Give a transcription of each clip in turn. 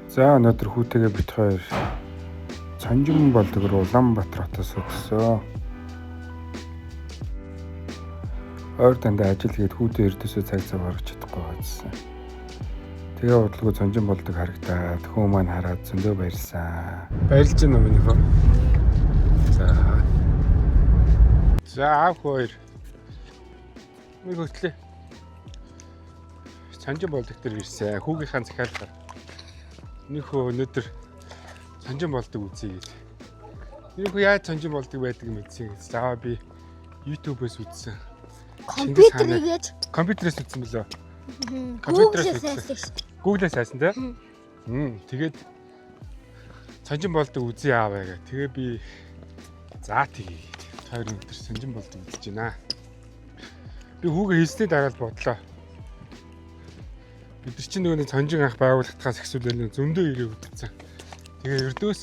За, өнөөдөр хүүтэйгээ бид хоёр Цонжин болдог руу, Улаанбаатар хотоос өтсөн. Ойр дандаа ажил хийгээд хүүтэй ердөөсөө цаг зав гаргаж чадахгүй байжсан. Тэгээ удалгүй Цонжин болдог харагдаад, хүү маань хараад зөндөө баярлсан. Баярлж байна уу, миний хөө? За. За, аав хүү хоёр. Нэг хөтлөө. Цонжин болдог дээр ирсэн. Хүүгийнхаа захиалгаар. Миний хөө өнөөдөр цонжин болдог үзье гэж. Миний хөө яаж цонжин болдог байдаг юм мэдсэн гэж. За, би YouTube-ээс үзсэн. Компьютер хийж. Компьютерээс үзсэн бэлээ. Компьютерээс Google-ээс үзсэн. хайсан шүү. Google-ээс хайсан, тий? Тэгээд цонжин болдог үзье ааваа гэ. Тэгээ би за тэгье гэж. Хоёр өндөр цонжин болдог үзэж байна. Би хүүгээ хийсний дараа л бодлоо. Бид нар чинь нөгөө нэг цонжин анх байгуулагдахаас эхлүүлээ зөндөө ирээ үзсэн. Тэгээ ердөөс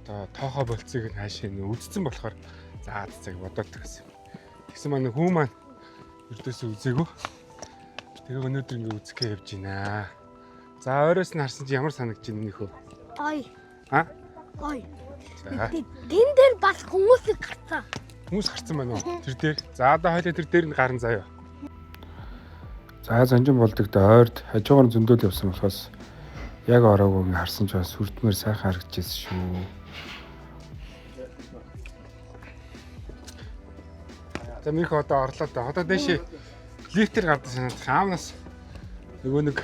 одоо тоохоо болцыг нь хаашаа нэ үзсэн болохоор за цаг бодоод гэсэн. Тэгсэн маань хүү маань ердөөсөө үзээгүй. Тэгээ өнөөдөр ингээ үзэхээ явж байна. За, ойроос нь харсан чи ямар санагдаж байна, нөхөө? Ой. А? Ой. За. Тэн дээр бас хүмүүс гарцсан. Хүмүүс гарцсан байна уу? Тэр дээр. За, одоо хоёлаа тэр дээр нь гарan заяа. За, Занжин болдогд ойрд хажуугаар нь зөндөөл явсан болохоос яг ороогүй ингээ харсан ч бас сүрдмээр сайхан харагдчихсэн шүү. За, минийх одоо орлоо да. Одоо дээшээ лифтээр гардаг санагдах. Аавнаас нөгөө нэг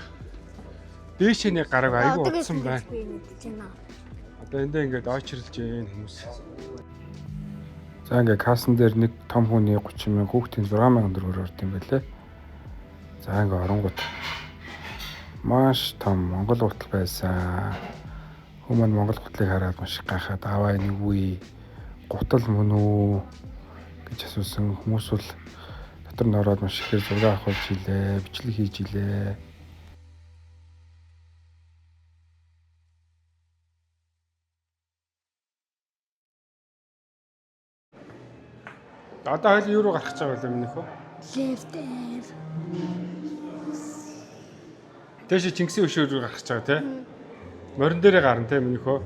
дээшээ нэг гараг айгүй утсан байна. Одоо эндээ ингээд ойчирлж гин хүмүүс. За, ингээ кассан дээр нэг том хүний 30 мянга, хүүхдийн 6 мянган төгрөгөөр орд юм байлээ. За, ингээ оронгууд маш том монгол гутал байсан. Хүмүүс монгол гутлыг хараад маш их гайхаад, аваа энэ үгүй гутал мөн үү гэж асуусан. Хүмүүс бол дотор нь ороод маш ихээр зураг авахулж илээ, бичлэг хийж илээ. Одоо хоёул юу руу гарах гэж байгаа юм бэ, хөө? Лифтээр. Тэшээ Чингисийн өшөө рүү гарах гэж байгаа, тий? Морин дээрээ гарна, тий, миний хөө?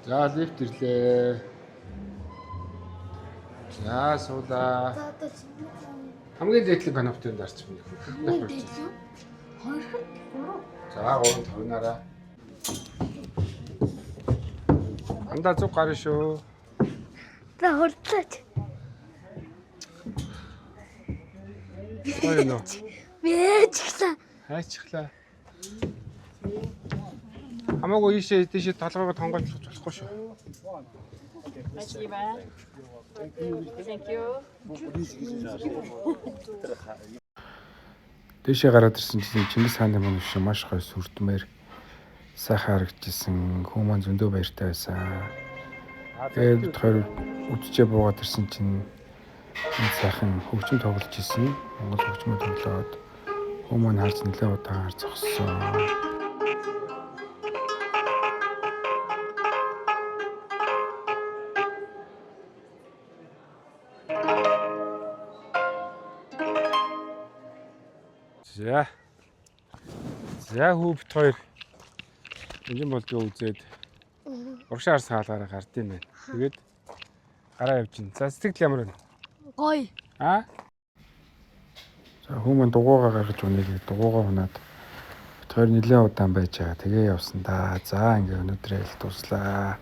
За, лифт ирлээ. За, суулаа. За, одоо Хамгийн дээдлийн кнопыг дарч, миний хөө. хамгийн дээд хоёр хэн гурав. За, гурав тавнараа. Андаа зүг гарна шүү. За, хурдлаач. Гоё нөө. Мээжглээ. Хайчихлаа. Хамаагүй ийшээ тийшээ толгойгоо тонгойлох болохгүй шүү. Спасибо. Thank you. Дээшээ гараад ирсэн чинь Чингис хааны мөн шиг маш гоё сүрдмээр сайхан харагдчихсан. Хүмүүс маань зөндөө баяртай байсан. Тэгээд бид хоёр үдчээ буугаад ирсэн чинь энэ сайхан хөгжим тоглож исэн. Монгол хөгжмөө тоглоод хүмүүс маань харж нэлээд удаан зогссон. За. За, хүү бит хоёр энэ болдгоо үзээд урагшаа харсан хаалгаараа гард юм байна. Тэгээд гараа явж байна. За, сэтгэл ямар байна? Гоё. А? За, хүмүүс дугуйгаа гаргаж унаа гэж дугуйгаа унаад бит хоёр нэлээд удаан байж байгаа. Тэгээ явсан да. За, ингээ өнөөдөр айл дуслаа.